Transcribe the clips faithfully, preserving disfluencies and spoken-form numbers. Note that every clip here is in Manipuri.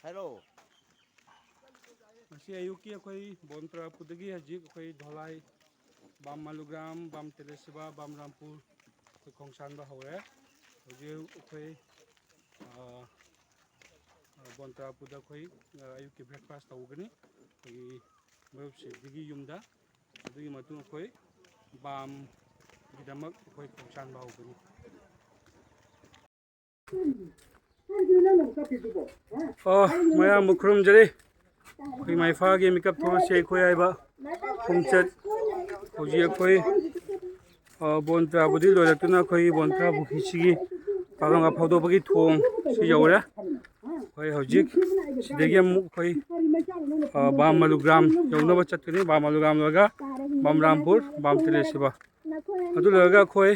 ꯍꯥꯏꯔꯛꯑꯣ꯫ ꯉꯁꯤ ꯑꯌꯨꯛꯀꯤ ꯑꯩꯈꯣꯏ ꯕꯣꯟ ꯇꯔꯥꯄꯨꯗꯒꯤ ꯍꯧꯖꯤꯛ ꯑꯩꯈꯣꯏ ꯙꯣꯂꯥꯏ, ꯕꯥꯝ ꯃꯥꯂꯨꯒ꯭ꯔꯥꯝ, ꯕꯥꯝ ꯇꯦꯂꯦꯁꯤꯕꯥ, ꯕꯥꯝ ꯔꯥꯝꯄꯨꯔ ꯑꯩꯈꯣꯏ ꯈꯣꯡꯁꯥꯟꯕ ꯍꯧꯔꯦ꯫ ꯍꯧꯖꯤꯛ ꯑꯩꯈꯣꯏ, ꯑ, ꯑ, ꯕꯣꯟ ꯇꯔꯥꯄꯨꯗ ꯑꯩꯈꯣꯏ, ꯑ, ꯑꯌꯨꯛꯀꯤ breakfast ꯇꯧꯒꯅꯤ꯫ ꯑꯩꯈꯣꯏꯒꯤ ꯃꯔꯨꯞꯁꯤꯡꯗꯒꯤ ꯌꯨꯝꯗ꯫ ꯑꯗꯨꯒꯤ ꯃꯇꯨꯡ ꯑꯩꯈꯣꯏ ꯕꯥꯝꯒꯤꯗꯃꯛ ꯑꯩꯈꯣꯏ ꯈꯣꯡꯁꯥꯟꯕ ꯍꯧꯒꯅꯤ꯫ ꯑꯣ, ꯃꯌꯥꯝꯕꯨ ꯈꯨꯔꯨꯝꯖꯔꯤ꯫ ꯑꯩꯈꯣꯏ ꯏꯃꯥ ꯏꯄꯥꯒꯤ ꯃꯤꯀꯞ ꯊꯣꯛꯂꯁꯤ ꯑꯩꯈꯣꯏ ꯍꯥꯏꯕ ꯈꯣꯡꯆꯠ꯫ ꯍꯧꯖꯤꯛ ꯑꯩꯈꯣꯏ, ꯑ, ꯕꯣꯟ ꯇꯔꯥꯕꯨꯗꯤ ꯂꯣꯏꯔꯛꯇꯨꯅ ꯑꯩꯈꯣꯏꯒꯤ ꯕꯣꯟ ꯇꯔꯥ ꯄꯨꯈ꯭ꯔꯤꯁꯤꯒꯤ ꯄꯥꯔꯣꯡ ꯐꯥꯎꯗꯣꯛꯄꯒꯤ ꯊꯣꯡ ꯁꯤ ꯌꯧꯔꯦ꯫ ꯑꯩꯈꯣꯏ ꯍꯧꯖꯤꯛ ꯁꯤꯗꯒꯤ ꯑꯃꯨꯛ ꯑꯩꯈꯣꯏ, ꯑ, ꯕꯥꯝ ꯃꯂꯨꯒ꯭ꯔꯥꯝ ꯌꯧꯅꯕ ꯆꯠꯀꯅꯤ꯫ ꯕꯥꯝ ꯃꯂꯨꯒ꯭ꯔꯥꯝ ꯂꯣꯏꯔꯒ ꯕꯥꯝ ꯔꯥꯝꯄꯨꯔ, ꯕꯥꯝ ꯇꯦꯂꯦꯁꯤꯕꯥ꯫ ꯑꯗꯨ ꯂꯣꯏꯔꯒ ꯑꯩꯈꯣꯏ,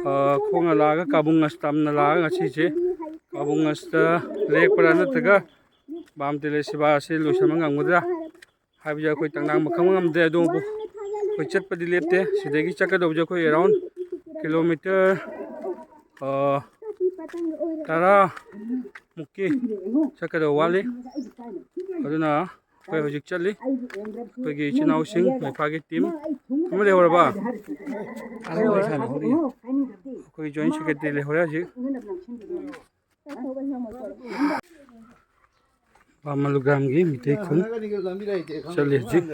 ꯑ, ꯈꯣꯡꯅ ꯂꯥꯛꯑꯒ ꯀꯥꯕꯨꯡ ꯑꯁ ꯇꯝꯅ ꯂꯥꯛꯑꯒ ꯉꯁꯤꯁꯦ ꯀꯥꯕꯨꯡ ꯑꯁꯇ ꯂꯦꯛꯄ꯭ꯔꯥ ꯅꯠꯇ꯭ꯔꯒ ꯕꯥꯝ ꯇꯦꯂꯦꯁꯤꯕꯥ ꯑꯁꯤ ꯂꯣꯏꯁꯤꯟꯕ ꯉꯝꯒꯗ꯭ꯔꯥ ꯍꯥꯏꯕꯁꯦ ꯑꯩꯈꯣꯏ ꯇꯪꯅꯥꯡꯕ ꯈꯪꯕ ꯉꯝꯗꯦ꯫ ꯑꯗꯨꯕꯨ ꯑꯩꯈꯣꯏ ꯆꯠꯄꯗꯤ ꯂꯦꯞꯇꯦ꯫ ꯁꯤꯗꯒꯤ ꯆꯠꯀꯗꯧꯕꯁꯦ ꯑꯩꯈꯣꯏ around kilometre, ꯑ, ꯇꯔꯥ ꯃꯨꯛꯀꯤ ꯆꯠꯀꯗꯧꯕ ꯋꯥꯠꯂꯤ꯫ ꯑꯗꯨꯅ ꯑꯩꯈꯣꯏ ꯍꯧꯖꯤꯛ ꯆꯠꯂꯤ꯫ ꯑꯩꯈꯣꯏꯒꯤ ꯏꯆꯤꯟ ꯏꯅꯥꯎꯁꯤꯡ, ꯃꯩꯐꯥꯒꯤ team ꯑꯃ ꯂꯩꯍꯧꯔꯕ? ꯑꯩꯈꯣꯏ joint secretary ꯂꯩꯍꯧꯔꯦ ꯍꯧꯖꯤꯛ꯫ ꯕꯥꯃꯂꯨꯒ꯭ꯔꯥꯝꯒꯤ ꯃꯤꯇꯩ ꯈꯨꯟ ꯆꯠꯂꯤ ꯍꯧꯖꯤꯛ꯫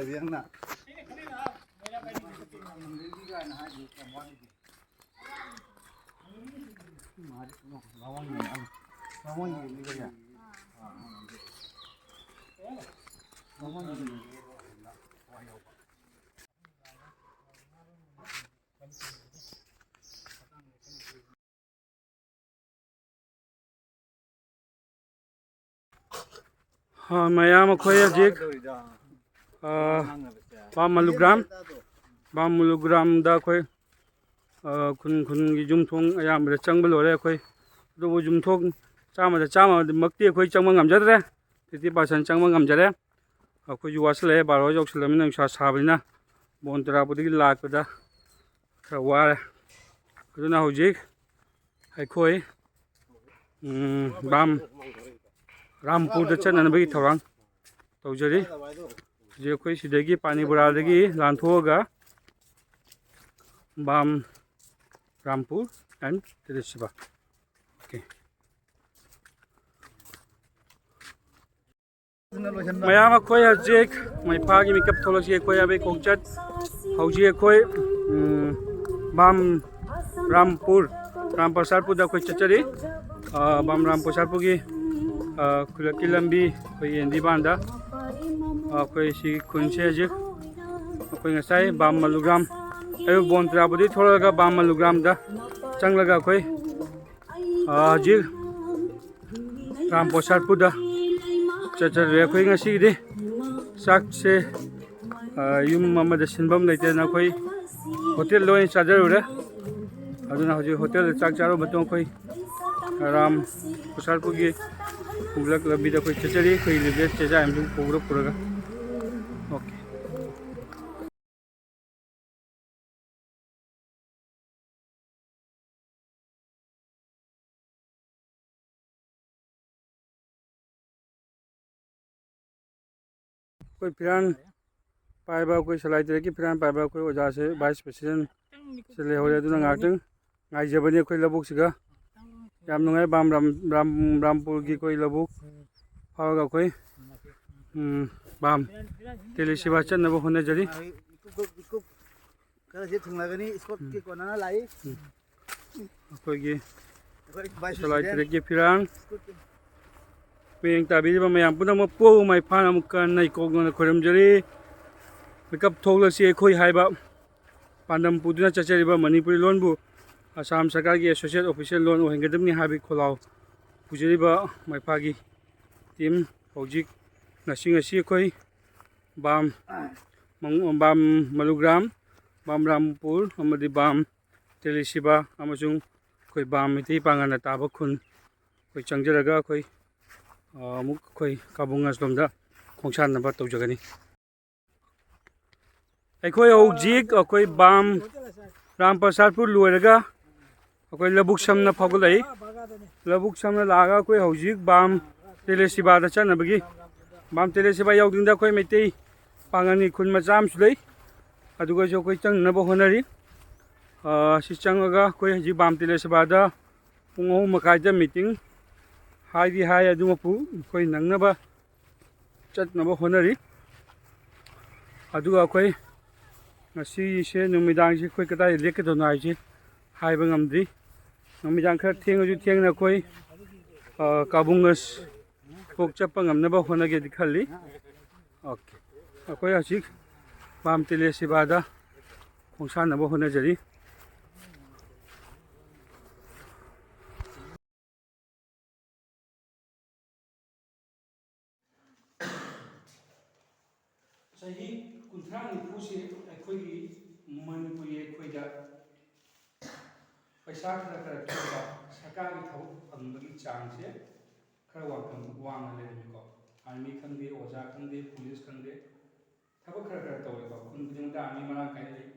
ꯑ, ꯃꯌꯥꯝ ꯑꯩꯈꯣꯏ ꯍꯧꯖꯤꯛ, ꯑ, ꯕꯥꯝ ꯃꯂꯨꯒ꯭ꯔꯥꯝ, ꯕꯥꯝ ꯃꯂꯨꯒ꯭ꯔꯥꯝꯗ ꯑꯩꯈꯣꯏ, ꯑ, ꯈꯨꯟ ꯈꯨꯟꯒꯤ ꯌꯨꯝꯊꯣꯡ ꯑꯌꯥꯝꯕꯗ ꯆꯪꯕ ꯂꯣꯏꯔꯦ ꯑꯩꯈꯣꯏ꯫ ꯑꯗꯨꯕꯨ ꯌꯨꯝꯊꯣꯡ ꯆꯥꯝꯃꯗ ꯆꯥꯝꯃꯃꯛꯇꯤ ꯑꯩꯈꯣꯏ ꯆꯪꯕ ꯉꯝꯖꯗ꯭ꯔꯦ, fifty percent ꯆꯪꯕ ꯉꯝꯖꯔꯦ꯫ ꯑꯩꯈꯣꯏꯁꯨ ꯋꯥꯁꯤꯜꯂꯛꯑꯦ, ꯕꯥꯔꯣ ꯌꯧꯁꯤꯜꯂꯕꯅꯤꯅ, ꯅꯨꯡꯁꯥ ꯁꯥꯕꯅꯤꯅ꯫ ꯕꯣꯟ ꯇꯔꯥꯄꯨꯗꯒꯤ ꯂꯥꯛꯄꯗ ꯈꯔ ꯋꯥꯔꯦ꯫ ꯑꯗꯨꯅ ꯍꯧꯖꯤꯛ ꯑꯩꯈꯣꯏ, ꯎꯝ, ꯕꯥꯝ, ꯔꯥꯝꯄꯨꯔꯗ ꯆꯠꯅꯅꯕꯒꯤ ꯊꯧꯔꯥꯡ ꯇꯧꯖꯔꯤ꯫ ꯍꯧꯖꯤꯛ ꯑꯩꯈꯣꯏ ꯁꯤꯗꯒꯤ ꯄꯥꯅꯤꯄꯨꯔꯥꯗꯒꯤ ꯂꯥꯟꯊꯣꯛꯑꯒ ꯕꯥꯝ ꯔꯥꯝꯄꯨꯔ and ꯇꯦꯂꯤꯁꯤꯕꯥ꯫ Okay꯫ ꯃꯌꯥꯝ ꯑꯩꯈꯣꯏ ꯍꯧꯖꯤꯛ ꯃꯩꯐꯥꯒꯤ ꯃꯤꯀꯞ ꯊꯣꯛꯂꯛꯁꯤ꯫ ꯑꯩꯈꯣꯏ ꯑꯕꯦ ꯈꯣꯡꯆꯠ ꯍꯧꯖꯤꯛ ꯑꯩꯈꯣꯏ, ꯎꯝ, ꯕꯥꯝ ꯔꯥꯝꯄꯨꯔ, ꯔꯥꯝꯄ꯭ꯔꯁꯥꯗꯄꯨꯔꯗ ꯑꯩꯈꯣꯏ ꯆꯠꯆꯔꯤ꯫ ꯑ, ꯕꯥꯝ ꯔꯥꯝꯄ꯭ꯔꯁꯥꯗꯄꯨꯔꯒꯤ, ꯑ, ꯈꯨꯜꯂꯛꯀꯤ ꯂꯝꯕꯤ ꯑꯩꯈꯣꯏ ꯑꯦꯟꯗꯤ ꯕꯥꯟꯗ, ꯑ, ꯑꯩꯈꯣꯏ ꯁꯤ ꯈꯨꯟꯁꯦ ꯍꯧꯖꯤꯛ ꯑꯩꯈꯣꯏ ꯉꯁꯥꯏ ꯕꯥꯝ ꯃꯂꯨꯒ꯭ꯔꯥꯝ, ꯑꯌꯨꯛ ꯕꯣꯟ ꯇꯔꯥꯕꯨꯗꯤ ꯊꯣꯛꯂꯛꯑꯒ ꯕꯥꯝ ꯃꯂꯨꯒ꯭ꯔꯥꯝꯗ ꯆꯪꯂꯒ ꯑꯩꯈꯣꯏ ꯑꯥ, ꯍꯧꯖꯤꯛ ꯔꯥꯝꯄ꯭ꯔꯁꯥꯗꯄꯨꯔꯗ ꯆꯠꯆꯔꯦ꯫ ꯑꯩꯈꯣꯏ ꯉꯁꯤꯒꯤꯗꯤ ꯆꯥꯛꯁꯦ, ꯑꯥ, ꯌꯨꯝ ꯑꯃꯗ ꯁꯤꯟꯐꯝ ꯂꯩꯇꯗꯅ ꯑꯩꯈꯣꯏ ꯍꯣꯇꯦꯜꯗ ꯑꯣꯏꯅ ꯆꯥꯖꯔꯨꯔꯦ꯫ ꯑꯗꯨꯅ ꯍꯧꯖꯤꯛ ꯍꯣꯇꯦꯜꯗ ꯆꯥꯛ ꯆꯥꯔꯕ ꯃꯇꯨꯡ ꯑꯩꯈꯣꯏ ꯔꯥꯝꯄ꯭ꯔꯁꯥꯗꯄꯨꯔꯒꯤ ꯈꯨꯜꯂꯛ ꯂꯝꯕꯤꯗ ꯑꯩꯈꯣꯏ ꯆꯠꯆꯔꯤ꯫ ꯑꯩꯈꯣꯏ ꯂꯤꯕꯦꯠ ꯆꯦꯖꯥꯏ ꯑꯃꯁꯨꯡ ꯄꯨꯔ ꯄꯨꯔꯒ꯫ Okay꯫ ꯑꯩꯈꯣꯏ ꯐꯤꯔꯥꯟ ꯄꯥꯏꯕ, ꯑꯩꯈꯣꯏ ꯁꯂꯥꯏ ꯇꯔꯦꯠꯀꯤ ꯐꯤꯔꯥꯟ ꯄꯥꯏꯕ ꯑꯩꯈꯣꯏ ꯑꯣꯖꯥꯁꯦ vice president ꯁꯦ ꯂꯩꯍꯧꯔꯦ꯫ ꯑꯗꯨꯅ ꯉꯥꯏꯍꯥꯛꯇꯪ ꯉꯥꯏꯖꯕꯅꯤ ꯑꯩꯈꯣꯏ ꯂꯧꯕꯨꯛꯁꯤꯒ꯫ ꯌꯥꯝ ꯅꯨꯡꯉꯥꯏ ꯕꯥꯝ ꯔꯥꯝ-, ꯔꯥꯝ-, ꯔꯥꯝꯄꯨꯔꯒꯤ ꯑꯩꯈꯣꯏ ꯂꯧꯕꯨꯛ ꯐꯥꯎꯔꯒ ꯑꯩꯈꯣꯏ, ꯎꯝ, ꯕꯥꯝ ꯇꯦꯂꯤꯁꯤꯕꯥ ꯆꯠꯅꯕ ꯍꯣꯠꯅꯖꯔꯤ꯫ ꯈꯔꯁꯦ ꯊꯨꯡꯂꯒꯅꯤ, ꯏꯁꯀꯣꯠꯀꯤ ꯀꯣꯟꯅꯅ ꯂꯥꯛꯏ꯫ ꯑꯩꯈꯣꯏꯒꯤ ꯑꯩꯈꯣꯏ vice ꯁꯂꯥꯏ president꯫ ꯇꯔꯦꯠꯀꯤ ꯐꯤꯔꯥꯟ꯫ ꯏꯁꯀꯣꯠꯀꯤ ꯃꯤꯠꯌꯦꯡ ꯇꯥꯕꯤꯔꯤꯕ ꯃꯌꯥꯝ ꯄꯨꯝꯅꯃꯛꯄꯨ ꯃꯩꯐꯥꯅ ꯑꯃꯨꯛꯀ ꯍꯟꯅ ꯏꯀꯣꯛꯅꯅ ꯈꯣꯏꯔꯝꯖꯔꯤ꯫ ꯃꯤꯀꯞ ꯊꯣꯛꯂꯁꯤ ꯑꯩꯈꯣꯏ ꯍꯥꯏꯕ ꯄꯥꯟꯗꯝ ꯄꯨꯗꯨꯅ ꯆꯠꯆꯔꯤꯕ ꯃꯅꯤꯄꯨꯔꯤ ꯂꯣꯟꯕꯨ ꯑꯁꯥꯝ ꯁꯔꯀꯥꯔꯒꯤ associate official ꯂꯣꯟ ꯑꯣꯏꯍꯟꯒꯗꯕꯅꯤ ꯍꯥꯏꯕꯒꯤ ꯈꯣꯜꯂꯥꯎ ꯄꯨꯖꯔꯤꯕ ꯃꯩꯐꯥꯒꯤ team ꯍꯧꯖꯤꯛ ꯉꯁꯤ, ꯉꯁꯤ ꯑꯩꯈꯣꯏ ꯕꯥꯝ ꯃꯪ-, ꯕꯥꯝ ꯃꯂꯨꯒ꯭ꯔꯥꯝ, ꯕꯥꯝ ꯔꯥꯝꯄꯨꯔ ꯑꯃꯗꯤ ꯕꯥꯝ ꯇꯦꯂꯤꯁꯤꯕꯥ ꯑꯃꯁꯨꯡ ꯑꯩꯈꯣꯏ ꯕꯥꯝ ꯃꯩꯇꯩ ꯄꯥꯉꯜꯅ ꯇꯥꯕ ꯈꯨꯟ ꯑꯩꯈꯣꯏ ꯆꯪꯖꯔꯒ ꯑꯩꯈꯣꯏ, ꯑ, ꯑꯃꯨꯛ ꯑꯩꯈꯣꯏ ꯀꯥꯕꯨꯡ ꯑꯁꯂꯣꯝꯗ ꯈꯣꯡꯁꯥꯟꯅꯕ ꯇꯧꯖꯒꯅꯤ꯫ ꯑꯩꯈꯣꯏ ꯍꯧꯖꯤꯛ ꯑꯩꯈꯣꯏ ꯕꯥꯝ ꯔꯥꯝꯄ꯭ꯔꯁꯥꯗꯄꯨꯔ ꯂꯣꯏꯔꯒ ꯑꯩꯈꯣꯏ ꯂꯧꯕꯨꯛ ꯁꯝꯅ ꯐꯥꯎꯒꯠꯂꯛꯏ꯫ ꯂꯧꯕꯨꯛ ꯁꯝꯅ ꯂꯥꯛꯑꯒ ꯑꯩꯈꯣꯏ ꯍꯧꯖꯤꯛ ꯕꯥꯝ ꯇꯦꯂꯦꯁꯤꯕꯥꯗ ꯆꯠꯅꯕꯒꯤ, ꯕꯥꯝ ꯇꯦꯂꯦꯁꯤꯕꯥ ꯌꯧꯗ꯭ꯔꯤꯉꯩꯗ ꯑꯩꯈꯣꯏ ꯃꯩꯇꯩ ꯄꯥꯡꯒꯜꯒꯤ ꯈꯨꯟ ꯃꯆꯥ ꯑꯃꯁꯨ ꯂꯩ, ꯑꯗꯨꯒꯁꯨ ꯑꯩꯈꯣꯏ ꯆꯪꯅꯕ ꯍꯣꯠꯅꯔꯤ꯫ ꯑ, ꯁꯤ ꯆꯪꯉꯒ ꯑꯩꯈꯣꯏ ꯍꯧꯖꯤꯛ ꯕꯥꯝ ꯇꯦꯂꯦꯁꯤꯕꯥꯗ ꯄꯨꯡ ꯑꯍꯨꯝ ꯃꯈꯥꯏꯗ ꯃꯤꯇꯤꯡ ꯍꯥꯏꯗꯤ ꯍꯥꯏ, ꯑꯗꯨꯃꯛꯄꯨ ꯑꯩꯈꯣꯏ ꯅꯪꯅꯕ ꯆꯠꯅꯕ ꯍꯣꯠꯅꯔꯤ꯫ ꯑꯗꯨꯒ ꯑꯩꯈꯣꯏ ꯉꯁꯤꯁꯦ ꯅꯨꯃꯤꯗꯥꯡꯁꯦ ꯑꯩꯈꯣꯏ ꯀꯗꯥꯏꯗ ꯂꯦꯛꯀꯗꯣꯏꯅꯣ ꯍꯥꯏꯁꯦ ꯍꯥꯏꯕ ꯉꯝꯗ꯭ꯔꯤ꯫ ꯅꯨꯃꯤꯗꯥꯡ ꯈꯔ ꯊꯦꯡꯉꯁꯨ ꯊꯦꯡꯅ ꯑꯩꯈꯣꯏ, ꯑ, ꯀꯥꯕꯨꯡꯒꯁ ꯐꯥꯎ ꯆꯠꯄ ꯉꯝꯅꯕ ꯍꯣꯠꯅꯒꯦꯗꯤ ꯈꯜꯂꯤ꯫ ꯑꯣꯀꯦ꯫ ꯑꯩꯈꯣꯏ ꯍꯧꯖꯤꯛ ꯕꯥꯝ ꯇꯦꯂꯦꯁꯤꯕꯥꯗ ꯈꯣꯡꯁꯥꯟꯅꯕ ꯍꯣꯠꯅꯖꯔꯤ꯫ ꯆꯍꯤ ꯀꯨꯟꯊ꯭ꯔꯥ ꯅꯤꯐꯨꯁꯤ ꯑꯩꯈꯣꯏꯒꯤ ꯃꯅꯤꯄꯨꯔꯤ ꯑꯩꯈꯣꯏꯗ ꯄꯩꯁꯥ ꯈꯔ ꯈꯔ ꯊꯣꯛꯄ, ꯁꯔꯀꯥꯔꯒꯤ ꯊꯕꯛ ꯐꯪꯕꯒꯤ ꯆꯥꯡꯁꯦ ꯈꯔ ꯋꯥꯡ-, ꯋꯥꯡꯅ ꯂꯩꯔꯝꯃꯤꯀꯣ꯫ ꯑꯥꯔꯃꯤ ꯈꯪꯗꯦ, ꯑꯣꯖꯥ ꯈꯪꯗꯦ, ꯄꯨꯂꯤꯁ ꯈꯪꯗꯦ, ꯊꯕꯛ ꯈꯔ ꯈꯔ ꯇꯧꯔꯦꯀꯣ꯫ ꯈꯨꯟ ꯈꯨꯗꯤꯡꯃꯛꯇ ꯑꯥꯔꯃꯤ ꯃꯔꯥꯡ ꯀꯥꯏꯅ ꯂꯩ꯫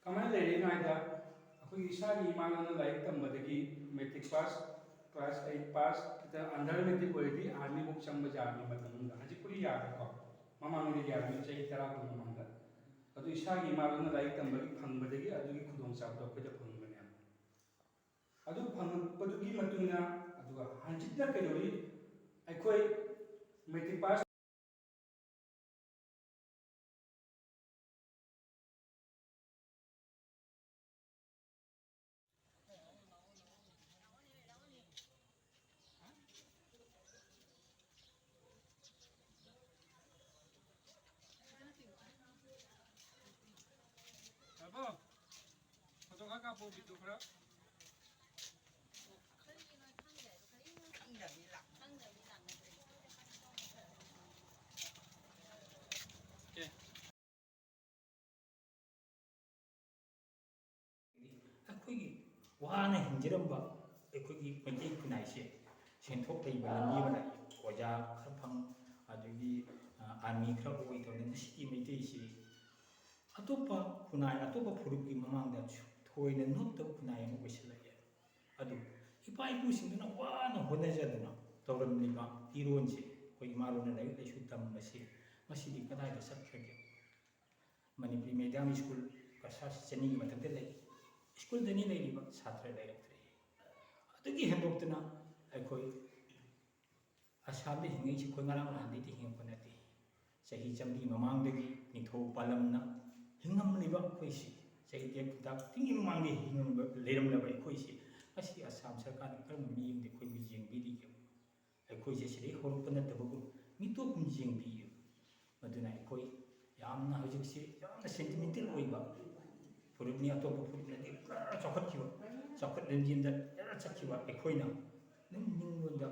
ꯀꯃꯥꯏꯅ ꯂꯩꯔꯛꯏꯅꯣ ꯍꯥꯏꯗ, ꯑꯩꯈꯣꯏꯒꯤ ꯏꯁꯥꯒꯤ ꯏꯃꯥ ꯂꯣꯟꯗ ꯂꯥꯏꯔꯤꯛ ꯇꯝꯕꯗꯒꯤ matric pass, class eight pass, ꯈꯤꯇꯪ ꯑꯟꯗꯔ ꯃꯦꯇ꯭ꯔꯤꯛ ꯑꯣꯏꯔꯗꯤ ꯑꯥꯔꯃꯤꯐꯧ ꯆꯪꯕ ꯌꯥꯔꯝꯃꯤ ꯃꯇꯝ ꯑꯃꯗ꯫ ꯍꯧꯖꯤꯛꯄꯨꯗꯤ ꯌꯥꯔꯦꯀꯣ, ꯃꯃꯥꯡꯗꯗꯤ ꯌꯥꯔꯝꯃꯤ, ꯆꯍꯤ ꯇꯔꯥ ꯀꯨꯟ ꯃꯃꯥꯡꯗ꯫ ꯑꯗꯨ ꯏꯁꯥꯒꯤ ꯏꯃꯥ ꯂꯣꯟꯗ ꯂꯥꯏꯔꯤꯛ ꯇꯝꯕꯒꯤ ꯐꯪꯕꯗꯒꯤ ꯑꯗꯨꯒꯤ ꯈꯨꯗꯣꯡꯆꯥꯕꯗꯣ ꯑꯩꯈꯣꯏꯗ ꯐꯪꯕꯅꯦ꯫ ꯑꯗꯨ ꯐꯪꯉꯛꯄꯗꯨꯒꯤ ꯃꯇꯨꯡ ꯏꯟꯅ, ꯑꯗꯨꯒ ꯍꯧꯖꯤꯛꯅ ꯀꯩꯗꯧꯔꯤ? ꯑꯩꯈꯣꯏ ꯃꯦꯇ꯭ꯔꯤꯛ ꯄꯥꯁ ꯇꯥꯕꯣ, ꯐꯣꯇꯣ ꯈꯔ ꯀꯥꯞꯄꯣ, ꯚꯤꯗꯤꯑꯣ ꯈꯔ꯫ ꯑꯣꯀꯦ꯫ ꯑꯩꯈꯣꯏꯒꯤ ꯋꯥꯅ ꯍꯤꯡꯖꯔꯝꯕ ꯑꯩꯈꯣꯏꯒꯤ ꯃꯩꯇꯩ ꯈꯨꯟꯅꯥꯏꯁꯦ ꯁꯦꯟꯊꯣꯛ ꯂꯩꯕ ꯂꯝꯕꯤ ꯑꯃ ꯂꯥꯛꯏ꯫ ꯑꯣꯖꯥ ꯈꯔ ꯐꯪ, ꯑꯗꯒꯤ, ꯑ, ꯑꯥꯔꯃꯤ ꯈꯔ ꯑꯣꯏ ꯇꯧꯗꯅ ꯉꯁꯤꯗꯤ ꯃꯩꯇꯩꯁꯤ ꯑꯇꯣꯞꯄ ꯈꯨꯟꯅꯥꯏ, ꯑꯇꯣꯞꯄ ꯐꯨꯔꯨꯞꯀꯤ ꯃꯃꯥꯡꯗ ꯊꯣꯏꯅ ꯅꯣꯞꯇꯕ ꯈꯨꯟꯅꯥꯏ ꯑꯃ ꯑꯣꯏꯁꯤꯜꯂꯛꯑꯦ꯫ ꯑꯗꯨ ꯏꯄꯥ ꯏꯄꯨꯁꯤꯡꯗꯨꯅ ꯋꯥꯅ ꯍꯣꯠꯅꯖꯗꯅ ꯇꯧꯔꯝꯂꯤꯕ ꯏꯔꯣꯟꯁꯦ, ꯑꯩꯈꯣꯏ ꯏꯃꯥꯂꯣꯟꯅ ꯂꯥꯏꯔꯤꯛ ꯂꯥꯏꯁꯨ ꯇꯝꯕꯁꯦ, ꯃꯁꯤꯗꯤ ꯀꯗꯥꯏꯗ ꯆꯠꯈ꯭ꯔꯒꯦ? ꯃꯅꯤꯄꯨꯔꯤ medium school ꯀ꯭ꯂꯥꯁ ꯆꯅꯤꯒꯤ ꯃꯊꯛꯇ ꯂꯩ꯫ ꯁ꯭ꯀꯨꯜꯗꯅꯤ ꯂꯩꯔꯤꯕ, ꯁꯥꯇ꯭ꯔ ꯂꯩꯔꯛꯇ꯭ꯔꯦ꯫ ꯑꯗꯨꯒꯤ ꯍꯦꯟꯗꯣꯛꯇꯅ ꯑꯩꯈꯣꯏ ꯑꯁꯥꯝꯗ ꯍꯤꯡꯉꯛꯏꯁꯤ ꯑꯩꯈꯣꯏ ꯉꯔꯥꯡ ꯅꯍꯥꯟꯗꯩꯗꯤ ꯍꯤꯡꯉꯛꯄ ꯅꯠꯇꯦ꯫ ꯆꯍꯤ ꯆꯥꯝꯃꯔꯤ ꯃꯃꯥꯡꯗꯒꯤ ꯅꯤꯡꯊꯧ ꯄꯥꯜꯂꯝꯅ ꯍꯤꯡꯉꯝꯂꯤꯕ ꯑꯩꯈꯣꯏꯁꯤ, ꯆꯍꯤ ꯇꯦꯟ ꯐꯨꯇꯥꯛ ꯇꯤꯡꯒꯤ ꯃꯃꯥꯡꯗꯒꯤ ꯍꯤꯡꯉꯝꯕ, ꯂꯩꯔꯝꯂꯕ ꯑꯩꯈꯣꯏꯁꯤ ꯉꯁꯤ ꯑꯁꯥꯝ ꯁꯔꯀꯥꯔꯅ ꯀꯔꯝꯕ ꯃꯤꯠꯌꯦꯡꯗ ꯑꯩꯈꯣꯏꯕꯨ ꯌꯦꯡꯕꯤꯔꯤꯒꯦ? ꯑꯩꯈꯣꯏꯁꯦ ꯁꯤꯗꯩ ꯍꯧꯔꯛꯄ ꯅꯠꯇꯕꯒꯨꯝ ꯃꯤꯇꯣꯞꯀꯨꯝ ꯌꯦꯡꯕꯤꯌꯦꯕ꯫ ꯑꯗꯨꯅ ꯑꯩꯈꯣꯏ ꯌꯥꯝꯅ ꯍꯧꯖꯤꯛꯁꯤ ꯌꯥꯝꯅ sentimental ꯑꯣꯏꯕ ꯐꯨꯔꯨꯞꯅꯤ꯫ ꯑꯇꯣꯞꯄ ꯐꯨꯔꯨꯞꯅꯗꯤ ꯄꯨꯔꯥ ꯆꯥꯎꯈꯠꯈꯤꯕ, ꯆꯥꯎꯈꯠ ꯂꯝꯖꯦꯟꯗ ꯄꯨꯔꯥ ꯆꯠꯈꯤꯕ꯫ ꯑꯩꯈꯣꯏꯅ ꯑꯗꯨꯝ ꯅꯤꯡꯂꯣꯟꯗ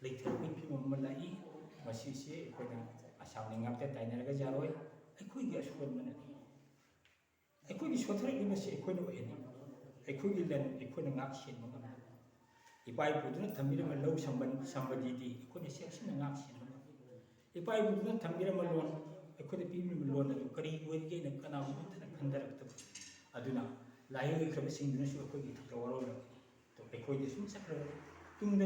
ꯂꯩꯊꯔꯛꯄꯒꯤ ꯐꯤꯕꯝ ꯑꯃ ꯂꯥꯛꯏ꯫ ꯃꯁꯤꯁꯦ ꯑꯩꯈꯣꯏꯅ ꯑꯁꯥꯝꯅ ꯉꯥꯛꯇ ꯇꯥꯏꯅꯔꯒ ꯌꯥꯔꯣꯏ, ꯑꯩꯈꯣꯏꯒꯤ ꯑꯁꯣꯟꯕꯅꯅꯤ꯫ ꯑꯩꯈꯣꯏꯒꯤ ꯁꯣꯊꯔꯛꯂꯤꯕꯁꯤ ꯑꯩꯈꯣꯏꯅ ꯑꯣꯏꯍꯟꯅꯤꯡꯕ, ꯑꯩꯈꯣꯏꯒꯤ ꯂꯟ ꯑꯩꯈꯣꯏꯅ ꯉꯥꯛ ꯁꯦꯟꯕ ꯉꯝꯗꯕ, ꯏꯄꯥ ꯏꯄꯨꯗꯨꯅ ꯊꯝꯕꯤꯔꯝꯕ ꯂꯧ ꯁꯝꯕꯟ ꯁꯝꯕꯗꯤꯗꯤ ꯑꯩꯈꯣꯏꯅ ꯆꯦꯛꯁꯤꯟꯅ ꯉꯥꯛ ꯁꯦꯟꯕ ꯉꯝꯗꯕ, ꯏꯄꯥ ꯏꯄꯨꯗꯨꯅ ꯊꯝꯕꯤꯔꯝꯕ ꯂꯣꯟ, ꯑꯩꯈꯣꯏꯗ ꯄꯤꯕꯤꯔꯝꯕ ꯂꯣꯟ ꯑꯗꯨ ꯀꯔꯤ ꯑꯣꯏꯔꯤꯒꯦꯅ ꯀꯅꯥꯒꯨꯝꯕ ꯑꯃꯠꯇꯅ ꯈꯟꯊꯔꯛꯇꯕ꯫ ꯑꯗꯨꯅ ꯂꯥꯏ ꯑꯣꯏꯈ꯭ꯔꯕꯁꯤꯡꯗꯨꯅꯁꯨ ꯑꯩꯈꯣꯏꯒꯤ ꯏꯊꯛꯇ ꯋꯥꯔꯧꯔꯒꯅꯤ꯫ ꯑꯗꯣ ꯑꯩꯈꯣꯏꯗꯤ ꯁꯨꯝ ꯆꯠꯈ꯭ꯔꯒ ꯇꯨꯡꯗ